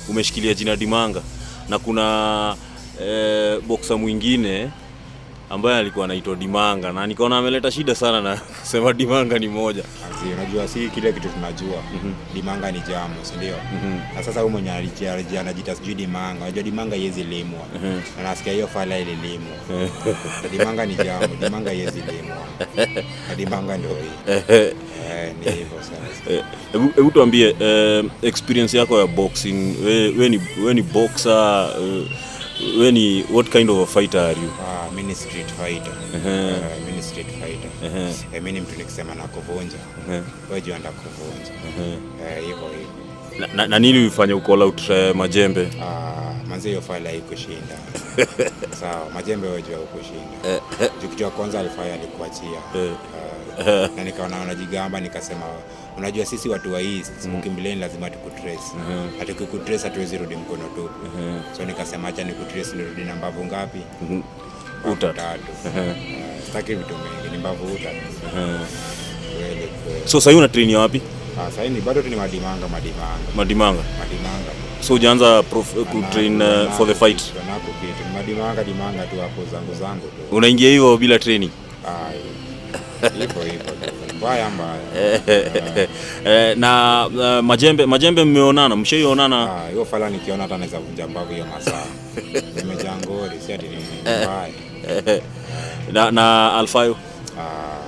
Umeshikilia jina Dimanga na kuna boxer mwingine ambaye alikuwa anaitwa Dimanga na nikaona ameleta shida sana na kusema Dimanga ni moja. Azi, unajua si kile kitu tunajua. Dimanga ni jamu, si ndio? Na sasa huyu mwenye anajiita sijui Dimanga, unajua Dimanga haiwezi limwa. Na nasikia hiyo fala ililimwa. Na Dimanga ni jamu, Dimanga haiwezi limwa. Na Dimanga ndio hii. Ni hivyo sasa. Hebu tuambie experience yako ya boxing. We ni boxer, we ni what kind of a fighter are you? Ah, mi ni street fighter. Mi ni street fighter. Mi ni mtu nikisema na kuvunja. Wewe jua ndakuvunja. Hivyo hivyo. Na nini ulifanya ucall out Majembe? Ah, manze hiyo fala haikushinda. Sawa, Majembe wewe jua hukushinda. Juu kitu ya kwanza alifanya alikuachia. Na nikaona unajigamba, nikasema unajua sisi watu wa East ukimbilia lazima tukutrace. Na tukikutrace hatuwezi rudi mkono tupu. So nikasema acha nikutrace nirudi na mbavu ngapi? Mbavu Utatu. tatu. Sitaki vitu mingi, ni mbavu utatu. Kweli kweli. So sasa una train ya wapi? Ah, sasa ni bado tu ni Madimanga, Madimanga. Madimanga. Madimanga. So ujaanza kutrain for the fight? Nako kitu. Ni Madimanga, Dimanga tu hapo zangu zangu tu. Unaingia hivyo bila training? Ah, hivyo hivyo tu. Mbaya mbaya. Na Majembe mmeonana, mshaionana? Ah, hiyo fala nikiona hata naweza vunja mbavu hiyo masaa. Nimejaa ngori, si ati ni mbaya. Na Alfayo? Ah,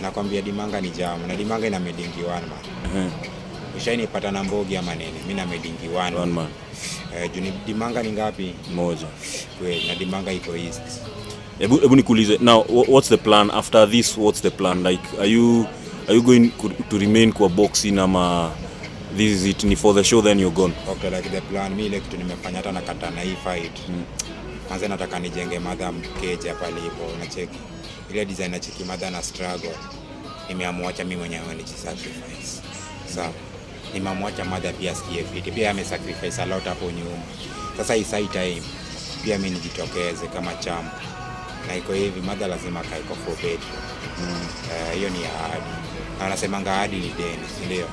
nakwambia Dimanga ni jamu na Dimanga ina medingi one man. Ushainipata na mbogi ama nini? Mimi na medingi one. One man. Juu ni Dimanga ni ngapi? Moja. Kweli, na Dimanga iko East. Hebu nikuulize now, what's the plan after this? What's the plan like? Are you going to remain kwa boxing ama this is it, ni for the show, then you're gone? Okay, like the plan, mi ile kitu nimefanya hata nakata na hii fight. Kwanza nataka nijenge madha mkeja hapa alipo, unacheki. Ile design na cheki madha na struggle. Nimeamua acha mimi mwenyewe nijisacrifice. Sawa. Nimeamua madha pia asikie fiti. Pia ame sacrifice a lot hapo nyuma. Sasa hii sai time pia mimi nijitokeze kama champ. Na iko hivi, madha lazima akae kwa four bedroom. Hiyo ni ahadi. Na wanasemanga ahadi ni deni, si ndio?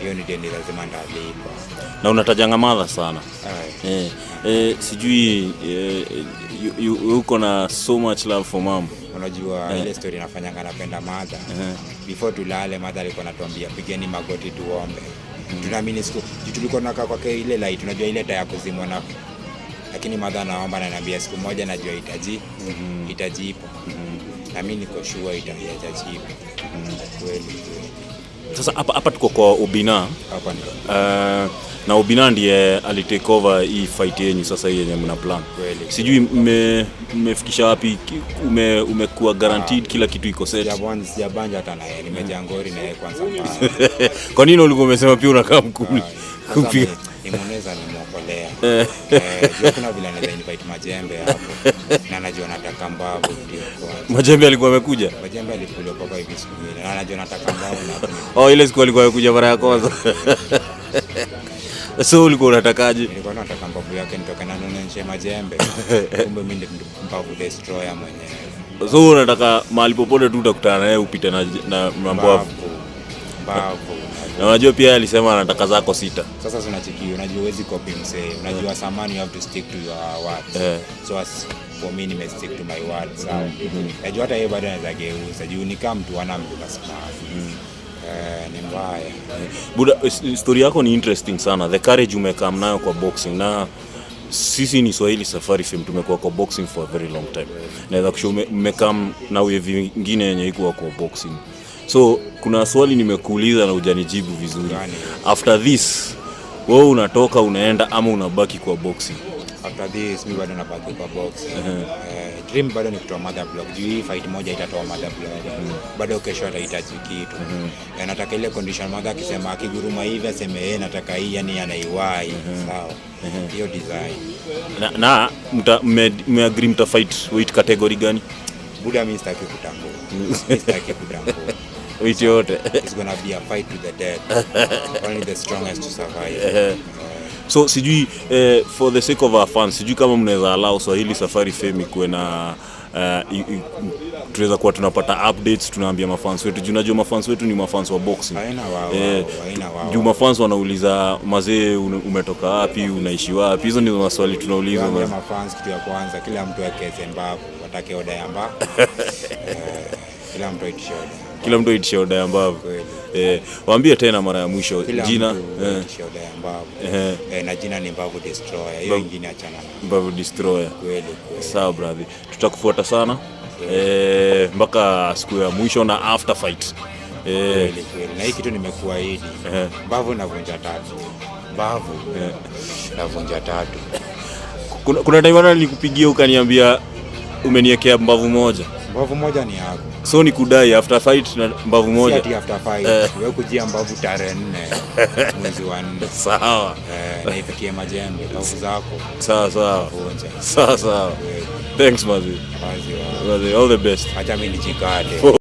Hiyo ni deni lazima ndalipa. Na unatajanga madha sana. Aye. Sijui uko na so much love for mom. Unajua ile story inafanyanga napenda madha. Before tulale, madha alikuwa anatuambia pigeni magoti tuombe. Tunaamini siku juu tulikuwa tunakaa kwake ile light, unajua ile taa ya kuzimwa na, lakini madha anaomba na ananiambia siku moja najua itajipa. Na mimi niko sure itajipa. Kweli kweli. Sasa hapa tuko kwa Obina. Hapa ndio. Na Obina ndiye alitake over hii fight yenyu sasa, hii yenye mna plan. Kweli. Sijui mmefikisha wapi, umekuwa guaranteed kila kitu iko set? Sijabanja hata na yeye, nimejaa ngori na yeye kwanza mbaya. Kwa nini ulikuwa umesema pia unakaa mkuli? Sasa nimeoneza nimeokolea. Juu kuna vile anaweza invite Majembe hapo. Na anajua nataka mbavu ndio kwanza. Majembe alikuwa amekuja? Majembe alikuja kwa hivi siku nyingine. Na anajua nataka mbavu na hakuna. Oh, ile siku alikuwa amekuja mara ya kwanza. So ulikuwa unatakaje? Nilikuwa nataka mbavu yake nitoke na nionyeshe Majembe. Kumbe mimi ndio mbavu destroyer mwenyewe. So unataka mahali popote tu utakutana naye upite na mbavu. Mbavu. Mbavu. Na unajua pia alisema anataka zako sita. Sasa unacheki, unajua huwezi copy msee. Unajua samani you have to stick to your words. So as for me nime stick to my words. Sawa. Najua hata yeye bado anaweza geuza. Juu ni kama mtu ana mtu kasimama. Ni mbaya. Buda, story yako ni interesting sana. The courage umekam nayo kwa boxing, na sisi ni Swahili Safari Film, tumekuwa kwa boxing for a very long time. Naweza kushow mmekam na wave ingine yenye iko kwa boxing. So kuna swali nimekuuliza na hujanijibu vizuri. Gani? After this wewe unatoka unaenda ama unabaki kwa boxing? After this mi bado nabaki kwa box. Dream bado ni kutoa mother block. Juu hii fight moja itatoa mother block. Bado kesho atahitaji kitu. Nataka ile condition mother akisema, akiguruma hivi aseme yeye nataka hii, yani anaiwahi. Sawa. Hiyo design. Na mmeagree mta fight weight category gani? Buda, mi sitaki kutambua. Mi sitaki kutambua. Weight yote. It's gonna be a fight to the death. Only the strongest to survive. So sijui, for the sake of our fans, sijui kama mnaweza allow Swahili Safari Fame ikuwe na Tunaweza kuwa tunapata updates, tunaambia mafans wetu, juu unajua mafans wetu ni mafans wa boxing. Haina wao, Eh, haina wao. juu mafans wanauliza, "Mazee, umetoka wapi? Unaishi wapi?" Hizo ndio maswali tunaulizwa, Waambia mazee. mafans kitu ya kwanza, kila mtu akeze mbavu, watake oda ya mbavu. Kila mtu aitishe oda. Kila mtu aitishe oda ya mbavu. Kweli. Waambie tena mara ya mwisho Kila jina. mtu aitishe oda ya mbavu. Na jina ni Mbavu Destroyer. Hiyo ingine achana na. Mbavu Destroyer. Kweli kweli. Sawa brother, tutakufuata sana mpaka siku ya mwisho na after fight. Kweli kweli. Na hii kitu nimekuahidi. Mbavu navunja tatu. Mbavu navunja tatu. Kuna time hata nilikupigia ukaniambia umeniekea mbavu moja. Mbavu moja ni yako. So ni kudai after fight na mbavu Si moja. ati after fight. Wewe kujia mbavu tarehe 4 mwezi wa 4. Sawa. Na ifikie majembe mbavu zako. Sawa sawa. Vunja. Sawa sawa. Kweli. Thanks, mazi. Wazi wa. Mazi, all the best. Acha mimi nijikate.